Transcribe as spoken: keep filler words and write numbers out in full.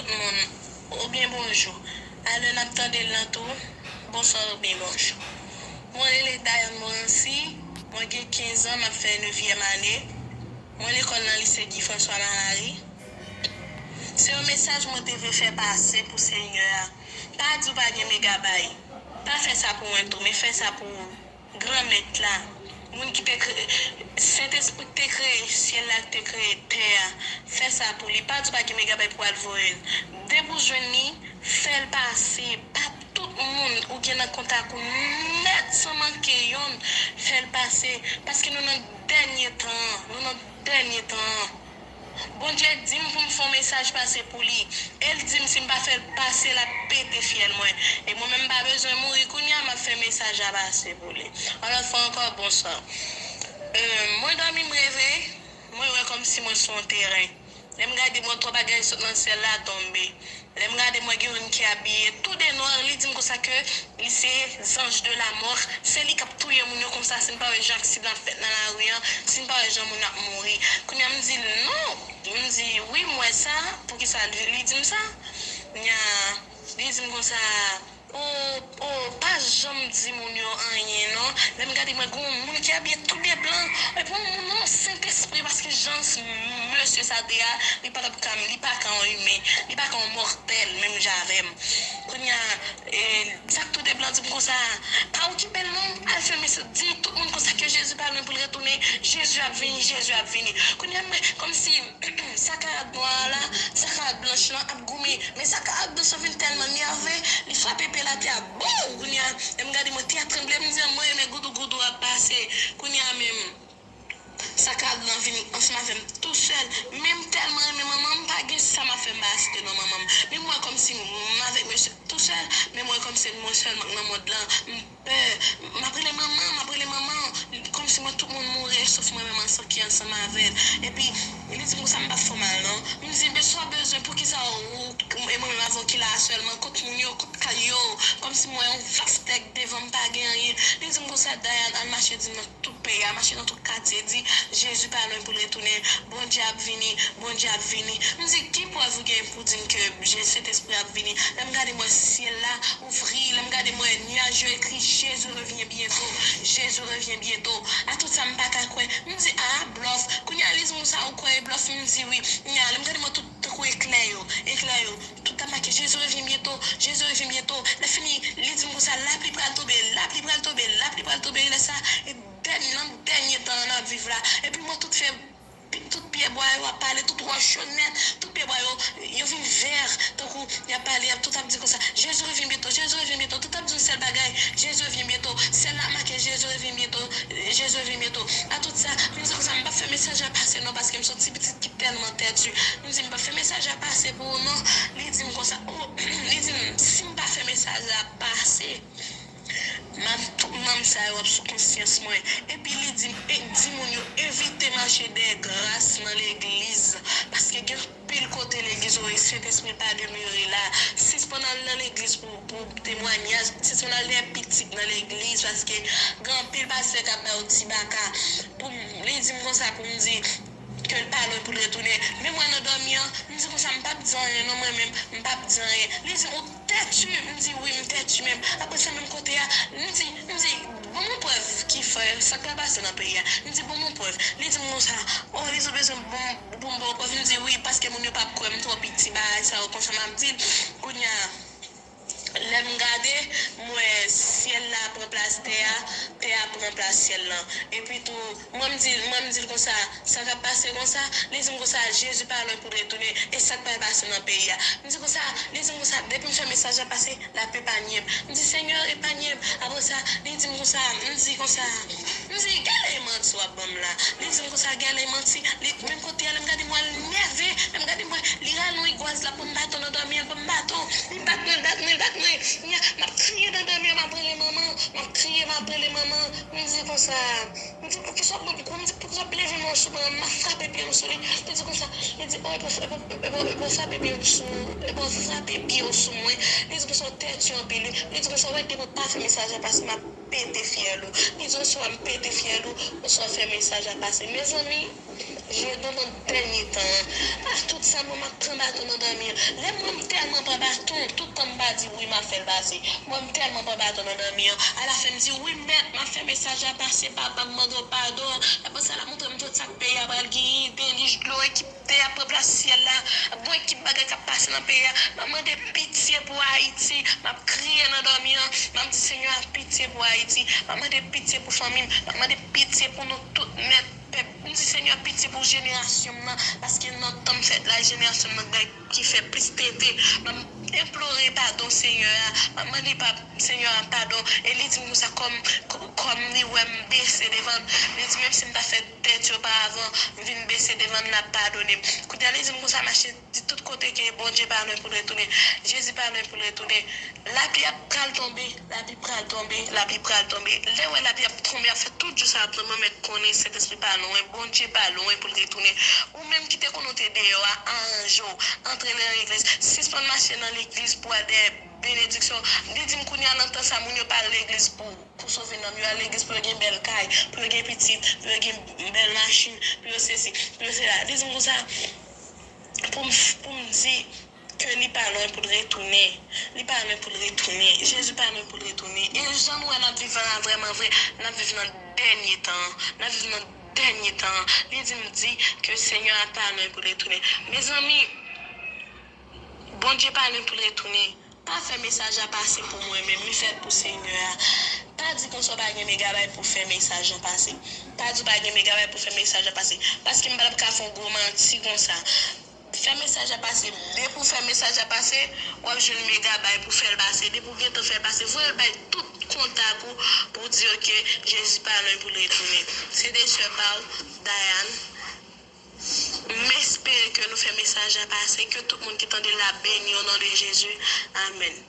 Moun, oubyen bonjou. Alè n ap tande l lan tou, bonswa oubyen bonjou. Mwen rele Dayane Morancy, mwen gen kenz an, m ap fè nevyèm ane. Mwen lekòl nan lise Guy François Marary. Se yon mesaj mwen te vle fè pase pou Senyè a. Pa di w pa gen megabay. Pa fè sa pou mwen tou, men fè sa pou Granmèt la, moun ki te kreye, Sentespri ki te kreye syèl la, ki te kreye tè a, fè sa pou li. Pa di w pa gen megabay pou w al voye l. Depi w jwenn li, fè l pase. Pa tout moun ou gen nan kontak ou nèt san manke yonn, fè l pase. Paske nou nan dènye tan an, nou nan dènye tan an. Bondye di m pou m fè yon mesaj pase pou li. E l di m si m pa fè l pase, l ap pete fyèl mwen. E mwen menm m pa bezwen mouri kounye a, m ap fè mesaj la pase pou li. Yon lòt fwa ankò, bonswa. Euh, mwen dòmi, m reve, mwen wè kòmsi mwen sou yon teren. Lè m gade, mwen, twò bagay sot nan syèl la tonbe. Lè m gade, mwen gen youn ki abiye tou de nwa, li di m konsa ke li se zanj de lamò, se li k ap touye moun yo konsa, si n pa wè jan aksidan ap fèt nan lari an, si n pa wè jan moun ap mouri. Kounye a m di l non, m di wi, m wè sa, poukisa li, li di m sa? Kounye a, li di m konsa, o, o, pa janm di moun yo anyen non. Lè m gade, mwen gen yon moun ki abiye tou de blan, epi yon moun non, Sentespri, paske jan mesye sa te a, li pa t ap ka, li pa ka yon imen, li pa ka yon mòtèl menm jan avè m. Kounye a, e, sa k tou de blan di m konsa, pa okipe l non, al fè mesaj, di tout moun konsa ke Jezi pa lwen pou l retounen, Jezi ap vini, Jezi ap vini. Kounye a, mwen, kòmsi, sa karad nwa a la, sa karad blanch lan ap goumen, men sa karad blanch lan vin tèlman nève, li frape pye l atè a, bouw! Kounye a, lè m gade, mwen tè a tranble, m di, mwen renmen goudougoudou ap pase. Kounye a menm, sa karad lan vini ansanm avè m tousèl. Men m tèlman renmen manman m, m pa gen sa m ap fè m pa asite non manman m. Men m wè kòmsi m avèk mesye tousèl, men m wè kòmsi se mwen sèlman k nan mond lan. M pè. M ap rele manman, m ap rele manman. Kòmsi mwen tout moun mouri, sof mwen menm ansanm ki ansanm avè l. Epi, li di m konsa m p ap fè w mal non. M di, men sa w bezwen, poukisa ou, e mwen menm avè w ki la a sèlman, kot moun yo, kot kay yo? Kòmsi m wè yon vas tèg devan m, pa gen anyen. Li di m konsa, Dayane, al mache di m nan tout peyi a, mache nan tout katye, di, Jezi pa lwen pou l retounen, Bondye ap vini, Bondye ap vini. M di, ki prèv ou gen pou di m ke Jezi, Sentespri ap vini? Lè m gade, m wè syèl la ouvri, lè m gade, m wè nyaj yo ekri, Jésus revient bientôt, Jésus revient bientôt. A tout sa, m pa ka kwè. M di, a, blòf. Kounye a, li di m konsa, ou kwè e blòf? M di, wi. Kounye a, lè m gade, m wè tout tankou eklè yo, eklè yo, tout ap make, Jésus revient bientôt, Jésus revient bientôt. Lè fini, li di m konsa, lapli pral tonbe, lapli pral tonbe, lapli pral tonbe. Lè sa, e dèn-, nan dènye tan an n ap viv la. Epi m wè tout fè, tout pyebwa yo ap pale, tout wòch yo nèt, tout pyebwa yo, yo vin vè, tankou y ap pale, y ap tout ap di konsa, Jésus revient bientôt, Jésus revient bientôt, tout ap di yon sèl bagay, Jésus revient bientôt. Syèl la make, Jésus revient bientôt, Jésus revient bientôt. A tout sa, m di konsa, m p ap fè mesaj la pase non, paske m se yon ti pitit ki tèlman tètu. M di, m p ap fè mesaj la pase pou ou non. Li di m konsa, o, li di m, si m pa fè mesaj la pase, m ap, tout manm sa yo ap sou konsyans mwen. Epi li di m, e, di moun yo evite mache dèyè gras nan legliz, paske gen anpil kote legliz yo, e Sentespri pa demere la. Sispann al nan legliz pou, pou temwayaj, sispann al dèyè pitit nan legliz, paske gen anpil pastè k ap ba yo ti baka. Pou m, li di m konsa pou m di ke l pa lwen pou l retounen. Men mwen nan dòmi an, m di konsa, m p ap di anyen non, mwen menm, m p ap di anyen. Li di m, ou tètu? M di, wi, m tètu menm. Apre sa, menm kote a, m di, m di, ban m yon prèv ki fè sa k pral pase nan peyi a. M di, ban m yon prèv. Li di m konsa, o, li di, ou bezwen pou m, pou m ba w prèv? M di, wi, paske moun yo p ap kwè m twò piti, bagay sa yo konsa m ap di l. Kounye a, lè m gade, m wè syèl la pran plas tè a, tè a pran plas syèl lan. Epi tou, mwen m di l, mwen m di l konsa, sa k ap pase konsa? Li di m konsa, Jezi pa lwen pou l retounen, e sa k pral pase nan peyi a? M di konsa, li di m konsa, depi m fè mesaj la pase, l ap epanye m. M di, Senyè, epanye m. Apre sa, li di m konsa, m di konsa, m di, gade manti w ap ban m la. Li di m konsa, gade manti. Li, menm kote a, lè m gade, m wè l nève. Lè m gade, m wè li rale yon rigwaz, l ap ban m baton nan dòmi an, l ban m baton. Li bat mwen, l bat mwen, l bat mwen. Kounye a, m ap kriye nan dòmi an, m ap rele manman. M ap kriye, m ap rele manman. M di konsa, m di, poukisa w ban m kou? M di, poukisa w leve men w sou mwen? M ap frape pye m sou li. Li di konsa, li di, o, epi w, epi w, epi w, epi w frape pye w sou, epi w frape pye w sou mwen. Li di konsa, w tètu anpil wi. Li di konsa, w wè, depi w pa fè mesaj la pase, m ap pete fyèl ou. Li di, oswa m pete fyèl ou, oswa fè mesaj la pase. Mezanmi, Je nan nan dènye tan an. A tout sa mwen m ap pran baton nan dòmi an. Lè mwen m tèlman pran baton, tout tan m pa di wi m ap fè l pase. Mwen m tèlman pran baton nan dòmi an. Alafen m di wi mèt m ap fè mesaj la pase, papa m mande w padon. Apre sa l ap montre m tout sa k peyi a pral genyen, delij dlo, ekip tè a pran plas syèl la. Bon ekip bagay k ap pase nan peyi a. M ap mande pitye pou Ayiti. M ap kriye nan dòmi an. M ap di Senyè a pitye pou Ayiti. M ap mande pitye pou fanmi m. M ap mande pitye pou nou tout mèt. Pèp, m di Senyè pitye pou jenerasyon m nan, paske nan tan m fèt la, jenerasyon m nan bay ki fè plis tenten. M ap enplore padon Senyè a, m ap mande pa Senyè a padon, e li di m konsa kòm, kòm li wè m bese devan l, li di menm si m ta fè tèt yo pa avan, m vin bese devan l, l ap padone m. Kounye a li di m konsa mache di tout kote ke Bondye pa lwen pou l retounen, Jezi pa lwen pou l retounen. Lapli ap pral tonbe, lapli pral tonbe, lapli pral tonbe. Lè w wè lapli ap tonbe, ap fè tout jou sa ap tonbe, ou mèt konnen Sentespri pa lwen, Bondye pa lwen pou l retounen. Ou menm ki te konn ou te deyò a, aranje w, antre nan legliz, sispann mache nan legliz pou al dèyè benediksyon. Li di m kounye a nan tan sa moun yo pa al legliz pou, pou sove nanm yo, al legliz pou yo gen bèl kay, pou yo gen pitit, pou yo gen bèl machin, pou yo sesi, pou yo sela. Li di m konsa, pou m, pou m di ke li pa lwen pou l retounen. Li pa lwen pou l retounen. Jezi pa lwen pou l retounen. E jan nou wè n ap viv la vrèman vre, n ap viv nan dènye tan an. N ap viv nan dènye tan an. Li di m di ke Senyè a pa lwen pou l retounen. Mezanmi, Bondye pa lwen pou l retounen. Pa fè mesaj la pase pou mwen menm, li fèt pou Senyè a. Pa di konsa w pa gen megabay pou fè mesaj la pase. Pa di w pa gen megabay pou fè mesaj la pase. Paske m pa t ap ka fè yon gwo manti konsa. Fè mesaj la pase. Depi w fè mesaj la pase, w ap jwenn megabay pou fè l pase. Depi w gentan fè l pase, voye l bay tout kontak ou pou w di yo ke Jezi pa lwen pou l retounen. Se de sè pa w, Dayan. M espere ke nou fè mesaj la pase, ke tout moun ki tande l la beni o non de Jezi. Amèn.